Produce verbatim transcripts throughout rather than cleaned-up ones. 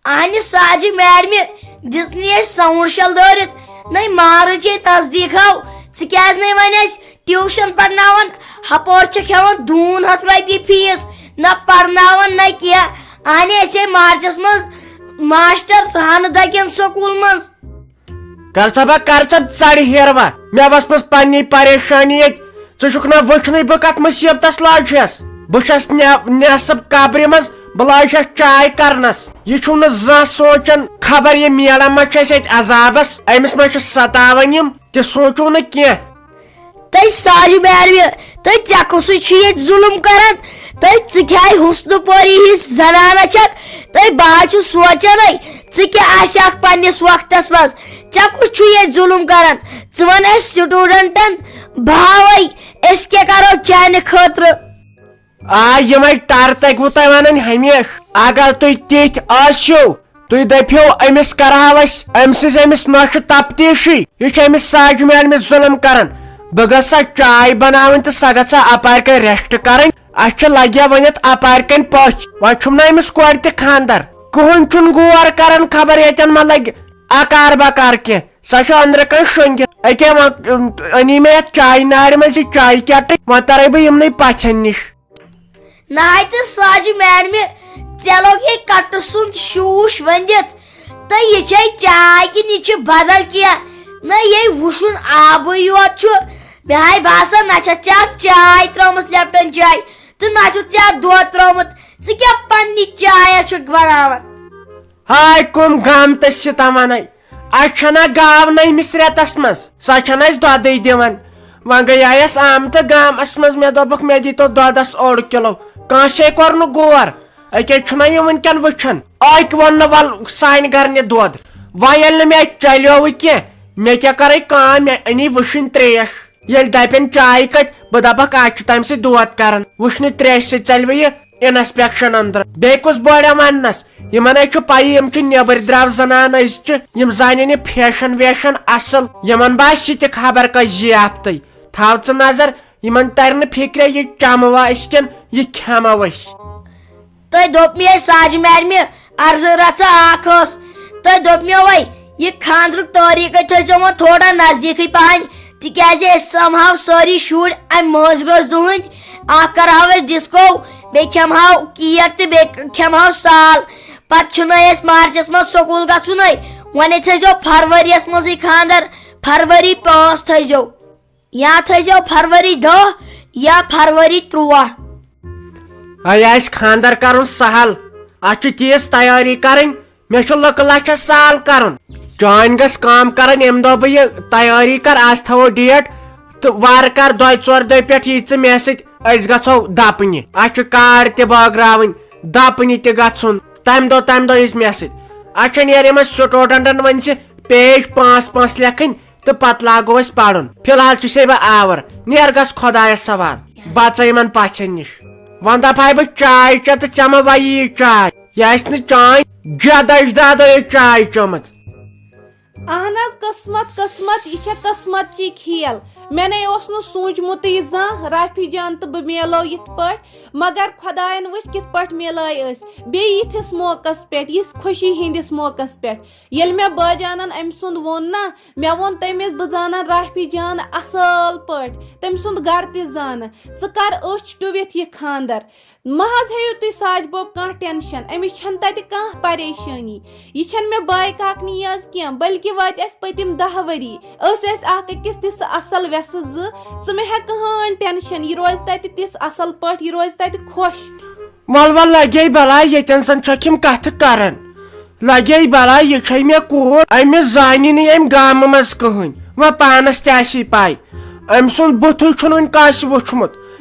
اہنہِ ساجہِ میڈمہِ دِژ نہٕ اَسہِ ساؤنڈ شل دٲرِتھ، نَے مارٕچ ہے نزدیٖک آو، ژٕ کیازِ نَے وۄنۍ اَسہِ ٹیوٗشن پرناوان؟ ہپٲرۍ چھکھ ہٮ۪وان دوٗن ہتھ رۄپیہِ فیٖس، نہ پرناوان نہ کینٛہہ۔ اہنہِ اَسہِ ہے مارچس منٛز ماسٹر رہنہٕ دگٮ۪ن سکوٗل منٛز۔ کر سا بہ کر ژٕ ژرِ ہیروا؟ مےٚ وس منٛز پننی پریشانی ییٚتہِ۔ ژٕ چھُکھ نہ وٕچھنٕے بہٕ کتھ مصیبتس لٲجِس۔ بہٕ چھس نٮ۪-، نٮ۪صٕب قبرِ منٛز، بہٕ لٲجِس چاے کرنس۔ یہِ چھُم نہٕ زانٛہہ سونٛچان، خبر یہِ میلان ما چھُ اسہِ اتہِ عذابس، أمِس ما چھِ ستاوان یِم، تہِ سونٛچُو نہٕ کینٛہہ۔ تہٕ ساجہِ میڈمہِ، تہٕ ژےٚ کُسٕے چھُ ییٚتہِ ظُلُم کران؟ تہٕ ژٕ کیٛاہ حسنہٕ پٲری ہِش زنانہ چھکھ؟ تہٕ بہٕ حظ چھُس سونٛچان، ہے، ژٕ کیٛاہ آسہِ اکھ پننِس وقتس منٛز؟ ژےٚ کُس چھُ ییٚتہِ ظُلُم کران؟ ژٕ وَن اَسہِ سٹوڈنٹن، بہٕ ہاوَے أسۍ کیٛاہ کرو چانہِ خٲطرٕ۔ آ، یِمے ٹر تگوٕ تۄہہِ ونٕنۍ ہمیشہٕ۔ اگر تُہۍ تِتھۍ ٲسِو، تُہۍ دٔپِو، أمِس کرہاو أسۍ، أمۍ سٕنٛز أمِس نۄشہِ تفتیٖشی، یہِ چھُ أمِس ساجہِ میڈمہِ ظُلم کران۔ بہٕ گژھٕ سا چاے بناوٕنۍ تہٕ سۄ گژھِ سا اپارِ کَنۍ ریسٹ کرٕنۍ۔ اَسہِ چھِ لگیا ؤنِتھ اپارِ کَنۍ پٔژھۍ۔ وۄنۍ چھُم نہٕ أمِس کورِ تہِ خانٛدر۔ کٕہٕنۍ چھُنہٕ غور کران، خبر ییٚتٮ۪ن ما لگہِ اکار بکار کینٛہہ۔ سۄ چھِ أنٛدرٕ کَنۍ شۄنٛگِتھ۔ أکیٛاہ وۄنۍ، أنی مےٚ یَتھ چایہِ نارِ منٛز یہِ چایہِ کیٹٕلۍ، وۄنۍ ترے بہٕ یِمنٕے پژھٮ۪ن نِش۔ نہایتہٕ ساجہِ میڈمہِ، ژےٚ لوٚگ یے کٹہٕ سُنٛد شوٗش ؤنٛدِتھ۔ تہٕ یہِ چھے چاے کِنہٕ یہِ چھِ بدل کینٛہہ؟ نہ، یے وُشُن آبٕے یوت چھُ۔ مےٚ ہاے باسان، نہ چھَتھ ژےٚ اَتھ چاے ترٲومٕژ، لیپٹن چاے، تہٕ نہ چھُتھ ژےٚ اَتھ دۄد ترٛوومُت۔ ژٕ کیٛاہ پننہِ چایہِ چھُکھ بناوان؟ ہاے، کٕم غم تہٕ ستم ونے۔ اَسہِ چھَنا گاو نٔیمِس رٮ۪تس منٛز، سۄ چھَنہٕ اَسہِ دۄدٕے دِوان۔ وۄنۍ گٔیایس آمہٕ تہٕ گامس منٛز، مےٚ دوٚپُکھ، مےٚ دیٖتو دۄدس اوٚڑ کِلو۔ کٲنٛسے کوٚر نہٕ غور۔ أکے چھُنا یہِ وٕنکٮ۪ن وٕچھان۔ أکۍ ووٚن نہٕ، "ول سانہِ گرٕ نہِ دۄد۔" وۄنۍ ییٚلہِ نہٕ مےٚ چلیووٕے کینٛہہ، مےٚ کیٛاہ کرے کٲم، مےٚ أنی وٕشِنۍ ترٛیش۔ ییٚلہِ دَپن چایہِ کَتہِ، بہٕ دَپَکھ، اَتہِ چھُ تَمہِ سۭتۍ دود کران۔ وٕشنہِ ترٛیشہِ سۭتۍ ژَلہِ وۄنۍ یہِ انسپیکشن أنٛدرٕ۔ بیٚیہِ کُس بوریا وَننَس؟ یِمن ہے چھُ پَیی، یِم چھِ نیٚبٕرۍ درٛاو زنانہٕ أزچہِ، یِم زانن یہِ فیشن ویشن اَصٕل۔ یِمن باسہِ یہِ تہِ خبر کۄس ضیافتٕے۔ تھاو ژٕ نظر، یِمن تَرِ نہٕ فِکرے، یہِ چَموا أسۍ کِنہٕ یہِ کھٮ۪مو أسۍ۔ تۄہہِ دوٚپ مےٚ ساجہِ میڈمہِ، عرضہٕ رژھا اکھ ٲس۔ تۄہہِ دوٚپ مےٚ وۄنۍ، یہِ خانٛدرُک تٲریٖخ تھٲیزیو وۄنۍ تھوڑا نزدیٖکٕے پہن، تِکیازِ أسۍ سمہاو سٲری شُرۍ امہِ مٲنٛزِ رٲژ دۄہ ہٕنٛدۍ۔ اکھ کرہاو أسۍ ڈسکو، بیٚیہِ کھٮ۪مہاو کیک تہٕ بیٚیہِ کھٮ۪مہاو سال۔ پتہٕ چھُنہٕ أسۍ مارچس منٛز سکوٗل گژھُنٕے۔ وۄنۍ تھٲیزیو فرؤریَس منٛزٕے خانٛدر، فرؤری پانٛژھ تھٲیزیو۔ یا تھٲیزیو فرؤری دَہ یا فرؤری تُرٛواہ۔ ہے، آسہِ خانٛدر کرُن سہل، اتھ چھِ تیٖژ تیٲری کرٕنۍ، مےٚ چھُ لُکہٕ لچھس سال کرُن۔ چٲنۍ گٔژھ کٲم کرٕنۍ، ییٚمہِ دۄہ بہٕ یہِ تیٲری کر، از تھاوو ڈیٹ، تہٕ وارٕ کر دۄیہِ ژورِ دۄہہِ پٮ۪ٹھ یی ژٕ مےٚ سۭتۍ، أسۍ گژھو دپنہِ۔ اسہِ چھِ کارڈ تہِ بٲگراوٕنۍ، دپنہِ تہِ گژھُن، تمہِ دۄہ تمہِ دۄہ یی ژٕ مےٚ سۭتۍ۔ اسہِ چھِ نیرِ یِمن سٹوڈنٹن وۄنۍ زِ پیج پانٛژھ پانٛژھ لیکھٕنۍ، تہٕ پتہٕ لاگو أسۍ پرُن۔ فی الحال چھُسے بہٕ آور، نیر گژھ خۄدایس حوال، بژ یِمن پژھٮ۪ن نِش۔ وۄنۍ دپہٕ ہاے بہٕ چاے چےٚ تہٕ ژےٚ مہ وَیی یہِ چاے، یہِ آسہِ نہٕ چانۍ جد اجدادو یہِ چاے چٔمٕژ۔ اہن حظ، قسمت، قسمت، یہِ چھےٚ قسمت چی کھیل۔ مےٚ نے اوس نہٕ سوٗنٛچمُتٕے زانٛہہ رافی جان تہٕ بہٕ میلو یِتھ پٲٹھۍ، مگر خۄداین وٕچھ کِتھ پٲٹھۍ میلٲے أسۍ بیٚیہِ یِتھِس موقعس پٮ۪ٹھ، یِتھ خوشی ہٕنٛدِس موقعس پٮ۪ٹھ۔ ییٚلہِ مےٚ بٲجانن أمۍ سُنٛد ووٚن نا، مےٚ ووٚن تٔمِس، "بہٕ زانن رافی جان اصٕل پٲٹھۍ، تٔمۍ سُنٛد گرٕ تہِ زانہٕ۔ ژٕ کر أچھ ٹُوِتھ یہِ خانٛدر۔ مہ حظ ہیٚیِو تُہۍ ساجہِ بوب کانٛہہ ٹینشن، أمِس چھنہٕ تتہِ کانٛہہ پریشٲنی۔ یہِ چھنہٕ مےٚ بایہِ کاکنی یٲژ کینٛہہ، بلکہِ وٲتۍ اسہِ پٔتِم دَہ ؤری۔ أسۍ ٲسۍ اکھ أکِس تِژھ اصٕل وٮ۪سہٕ زٕ، ژٕ مہ ہےٚ کٕہٕنۍ ٹینشن، یہِ روزِ تتہِ تِژھ اصٕل پٲٹھۍ، یہِ روزِ تتہِ خۄش۔" ول ول لگے بلاے، ییٚتٮ۪ن زن چھکھ یِم کتھٕ کران۔ لگے بلاے، یہِ چھے مےٚ کوٗر، أمِس زانی نہٕ ییٚمہِ گامہٕ منٛز کٕہٕنۍ، وۄنۍ پانس تہِ آسی پاے۔ أمۍ سُنٛد بُتھٕے چھُنہٕ وُنہِ کٲنٛسہِ وُچھمُت۔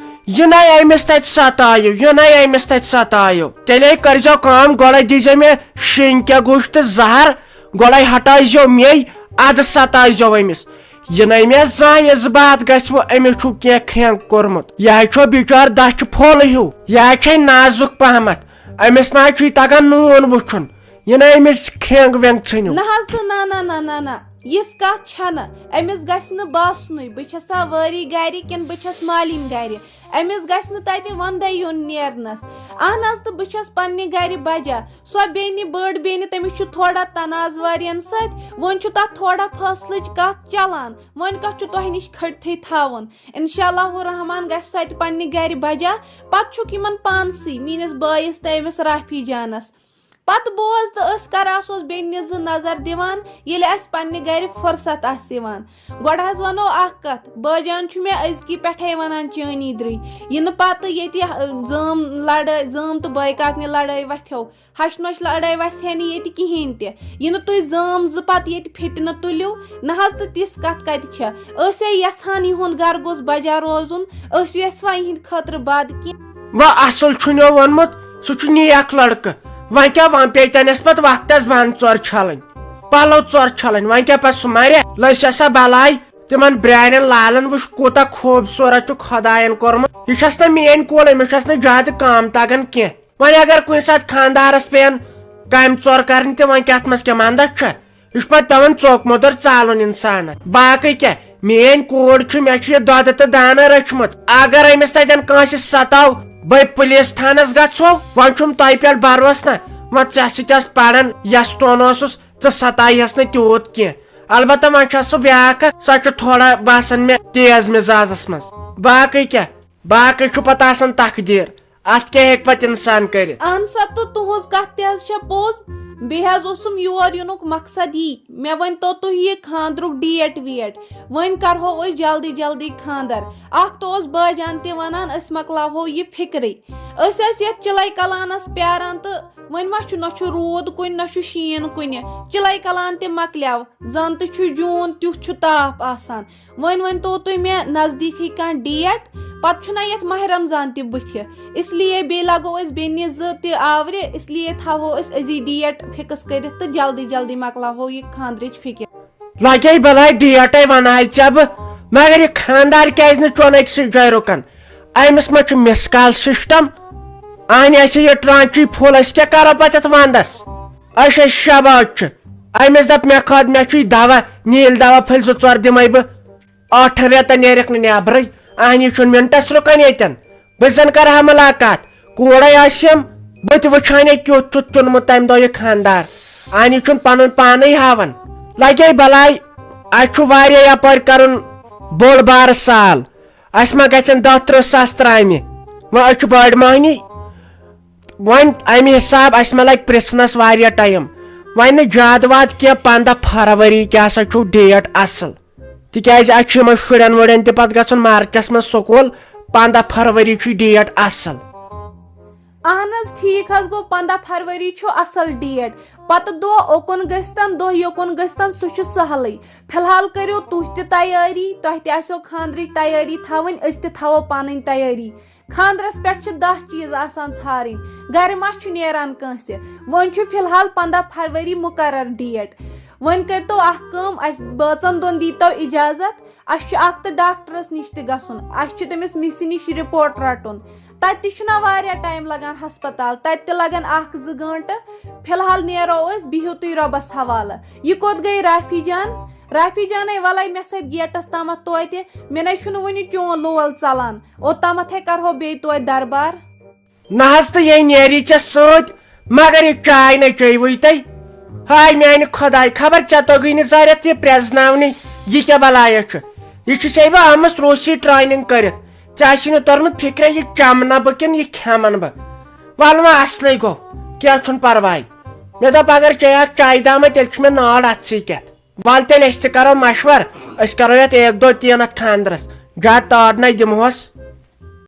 یہِ نے أمِس تتہِ ستایو، یہِ نے أمِس تتہِ ستایو۔ تیٚلے کٔرۍزیو کٲم، گۄڈے دیٖزیو مےٚ شیٚنٛگۍ کیٛاہ گوٚش تہٕ زہر، گۄڈے ہٹٲیزیو مے، ادٕ ستٲیزیو أمِس۔ یہِ نے مےٚ زانٛہہ یہِ زٕ باتھ گژھِ وۄنۍ أمِس چھُ کینٛہہ کھرٛینٛگ کوٚرمُت۔ یہِ ہے چھُ بِچار دَچھِ پھوٚل ہیوٗ، یہِ ہے چھے نازُک پہمتھ۔ أمِس نہ حظ چھُے تگان نوٗن وُچھُن۔ یہِ نہ أمِس کھرٛینٛگ وینٛگ ژھٕنِو۔ نہ حظ تہٕ نہ، نہ، نہ، نہ، نہ۔ یِژھ کتھ چھنہٕ۔ أمِس گژھِ نہٕ باسنُے بہٕ چھسا وٲری گرِ کِنہٕ بہٕ چھس مالِنۍ گرِ۔ أمِس گژھِ نہٕ تتہِ وندے یُن نیرنس۔ اہن حظ، تہٕ بہٕ چھس پننہِ گرِ بجا۔ سۄ بیٚنہِ، بٔڑ بیٚنہِ، تٔمِس چھُ تھوڑا تنازوارین سۭتۍ، وۄنۍ چھُ تتھ تھوڑا فٲصلٕچ کتھ چلان۔ وۄنۍ کتھ چھُ تۄہہِ نِش کھٔٹتھٕے تھاوُن؟ انشاء اللہ الرحمن گژھِ سۄ تہِ پننہِ گرِ بجا۔ پتہٕ چھُکھ یِمن پانسٕے، میٲنِس بٲیِس تہٕ أمِس رافی جانس۔ پتہٕ بوز تہٕ أسۍ کراسوس بیٚنہِ زٕ نظر دِوان، ییٚلہِ اَسہِ پننہِ گرِ فرصت آسہِ یِوان۔ گۄڈٕ حظ وَنو اکھ کتھ، بٲجان چھُ مےٚ أزکی پٮ۪ٹھے وَنان چٲنی درٕے، یہِ نہٕ پتہٕ ییٚتہِ، اہ، زٲم لڑٲے، زٲم تہٕ بٲے کاکنہِ لڑٲے وۄتھیو، ہش نۄش لڑٲے وَسہِ ہے نہٕ ییٚتہِ کِہیٖنۍ تہِ۔ یہِ نہٕ تُہۍ زٲم زٕ پتہٕ ییٚتہِ فتنہٕ تُلِو نہ حظ، تہٕ تِژھ کتھ کتہِ چھےٚ؟ أسۍ ہے یژھان یِہُنٛد گرٕ گوٚژھ بجا روزُن، أسۍ یژھوان یِہنٛدِ خٲطرٕ بد کینٛہہ۔ وۄنۍ اصل چھُنو ووٚنمُت، سُہ چھُ نیک لڑکہٕ۔ وۄنۍ کیٛاہ، وۄنۍ پیٚیہِ تٔمِس پتہٕ وقتس بانہٕ ژور چھلٕنۍ، پلو ژور چھلٕنۍ، وۄنۍ کیٛاہ پتہٕ سُہ مرِ؟ لٔج سا سۄ بلاے۔ تِمن برٛانٮ۪ن لالن وٕچھ، کوٗتاہ خوٗبصوٗرت چھُ خۄداین کوٚرمُت۔ یہِ چھس نہٕ میٲنۍ کول، أمِس چھس نہٕ زیادٕ کٲم تگان کینٛہہ۔ وۄنۍ اگر کُنہِ ساتہٕ خانٛدارس پیٚن کامہِ ژور کرنہِ تہِ، وۄنۍ کتھ منٛز کیٛاہ منٛدچھ چھےٚ؟ یہِ چھُ پتہٕ پٮ۪وان ژوٚک موٚدُر ژالُن انسانس۔ باقٕے کیٛاہ، میٲنۍ کوٗر چھِ، مےٚ چھُ یہِ دۄدٕ تہٕ دانہٕ رٔچھمٕژ۔ اگر أمِس تتٮ۪ن کٲنٛسہِ ستاو، بٔے پُلیٖس تھانس گژھو۔ وۄنۍ چھُم تۄہہِ پٮ۪ٹھ بھروسہٕ نہ، وۄنۍ ژےٚ سۭتۍ ٲس پران، یس تون اوسُس، ژٕ ستایہس نہٕ تیوٗت کینٛہہ۔ البتہ وۄنۍ چھےٚ سۄ بیٛاکھ اکھ، سۄ چھِ تھوڑا باسان مےٚ تیز مزازس منٛز۔ باقٕے کیٛاہ، باقٕے چھُ پتہٕ آسان تقدیٖر، اتھ کیٛاہ ہیٚکہِ پتہٕ انسان کٔرِتھ؟ اہن سا، تہٕ تُہنٛز کتھ تہِ حظ چھےٚ پوٚز۔ بیٚیہِ حظ اوسُم یور یِنُک مقصد یی، مےٚ ؤنۍ تو تُہۍ یہِ خانٛدرُک ڈیٹ ویٹ، وۄنۍ کرہو أسۍ جلدی جلدی خانٛدر۔ اکھ تہٕ اوس بٲجان تہِ ونان أسۍ مۄکلاوہو یہِ فکرٕے۔ أسۍ ٲسۍ یتھ چِلے کلانس پیاران تہٕ وۄنۍ ما چھُ، نہ چھُ روٗد کُنہِ نہ چھُ شیٖن کُنہِ۔ چِلے کلان تہِ مۄکلیو، زن تہِ چھُ جوٗن، تیُتھ چھُ تاپھ آسان۔ وۄنۍ ؤنۍ تو تُہۍ مےٚ نزدیٖکھٕے کانٛہہ ڈیٹ، پتہٕ چھُنہ یتھ ماہِ رمضان تہِ بٕتھِ، اس لیے بیٚیہِ لگو أسۍ بیٚنہِ زٕ تہِ آورِ، اس لیے تھاوہو أسۍ أزی ڈیٹ فکس کٔرِتھ تہٕ جلدی جلدی مۄکلاوہو یہِ خانٛدرٕچ فکر۔ لگے بلاے ڈیٹے ونہٕ ہاے ژےٚ بہٕ، مگر یہِ خانٛدار کیٛازِ نہٕ چون أکسٕے جایہِ رُکان؟ أمِس ما چھُ مِس کال سسٹم؟ اہنہِ اَسہِ یہِ ٹرانچی پھوٚل، أسۍ کیٛاہ کرو پتہٕ یتھ ونٛدس؟ اچھا شاباش چھُ۔ أمِس دپ مےٚ کھاد، مےٚ چھُے دوا، نیٖل دوا پھٔلۍ زٕ ژور دِمے بہٕ۔ ٲٹھن رٮ۪تن نیرکھ نہٕ نٮ۪برٕے۔ اہنہِ چھُنہٕ منٹس رُکان ییٚتٮ۪ن۔ بہٕ زن کرٕ ہا ملاقات۔ کوڑے آسٮ۪م، بہٕ تہِ وٕچھان یہِ کیُتھ چھُ چُنمُت تمہِ دۄہ یہِ خانٛدار۔ اہنہِ چھُنہٕ پنُن پانے ہاوان۔ لگے بلاے، اسہِ چھُ واریاہ یپٲرۍ کرُن بوٚڑ بارٕ سال۔ اسہِ ما گژھن دہ ترٕہ ساس ترامہِ؟ وۄنۍ أسۍ چھِ بٔڑۍ مۄہنی۔ وۄنۍ امہِ حساب اسہِ ما لگہِ پرژھنس واریاہ ٹایم۔ وۄنۍ نہٕ زیادٕ وادٕ کینٛہہ، پنٛداہ فروری کیٛاہ سا چھُو ڈیٹ اصل؟ تِکیٛازِ اسہِ چھُ یِمن شُرٮ۪ن وُرٮ۪ن تہِ پتہٕ گژھُن مارچس منٛز سکوٗل۔ پنٛداہ فروری چھُ ڈیٹ اصل۔ اہن حظ، ٹھیٖک حظ گوٚو، پنٛداہ فروری چھُ اصل ڈیٹ۔ پتہٕ دۄہ اوکُن گٔژھتن، دۄہ یوکُن گٔژھتن، سُہ چھُ سہلٕے۔ فی الحال کٔرِو تُہۍ تہِ تیٲری، تۄہہِ تہِ آسیو خانٛدرٕچ تیٲری تھاوٕنۍ، أسۍ تہِ تھاوو پنٕنۍ تیٲری۔ خانٛدرس پٮ۪ٹھ چھِ دَہ چیٖز آسان ژھارٕنۍ، گرِ ما چھُ نیران کٲنٛسہِ۔ وۄنۍ چھُ فی الحال پنٛداہ فروری مُقرر ڈیٹ۔ وۄنۍ کٔرۍتو اکھ کٲم، اَسہِ بٲژن دۄن دیٖتو اجازت، اَسہِ چھُ اکھ تہٕ ڈاکٹرس نِش تہِ گژھُن، اَسہِ چھُ تٔمِس مِسہِ نِش رپورٹ رٹُن۔ تتہِ تہِ چھُنہ واریاہ ٹایم لگان ہسپتال، تتہِ تہِ لگن اکھ زٕ گٲنٹہٕ۔ فی الحال نیرو أسۍ، بِہِو تُہۍ رۄبس حوالہٕ۔ یہِ کوٚت گٔے رافی جان؟ رافی جانے، ولے مےٚ سۭتۍ گیٹس تامتھ توتہِ، مےٚ نے چھُنہٕ وُنہِ چون لول ژلان۔ اوٚتامتھ ہے کرہو بیٚیہِ توتہِ دربار۔ نہ حظ، تہٕ یے نیری ژےٚ سۭتۍ، مگر یہِ چاے نے چیٚیوٕے تۄہہِ۔ ہاے میانہِ خۄداے، خبر ژےٚ توٚگُے نہٕ زارٮ۪تھ یہِ پرٛزناونٕے، یہِ کیٛاہ بلایا چھُ؟ یہِ چھُسے بہٕ آمٕژ روٗسی ٹریننگ کٔرِتھ، ژےٚ آسی نہٕ توٚرمُت فِکرے یہِ چمہٕ نہ بہٕ کِنہٕ یہِ کھٮ۪مہٕ نہٕ بہٕ۔ ولہٕ وۄنۍ اصلٕے گوٚو، کینٛہہ چھُنہٕ پرواے۔ مےٚ دوٚپ اگر چیٚیہِ اکھ چایہِ دامہ تیٚلہِ چھُ مےٚ نار اتھسٕے کٮ۪تھ۔ ول تیٚلہِ أسۍ تہِ کرو مشور، أسۍ کرو یتھ ایک دو تین اتھ خاندرس، زیادٕ تاڑ نے دِمہوس۔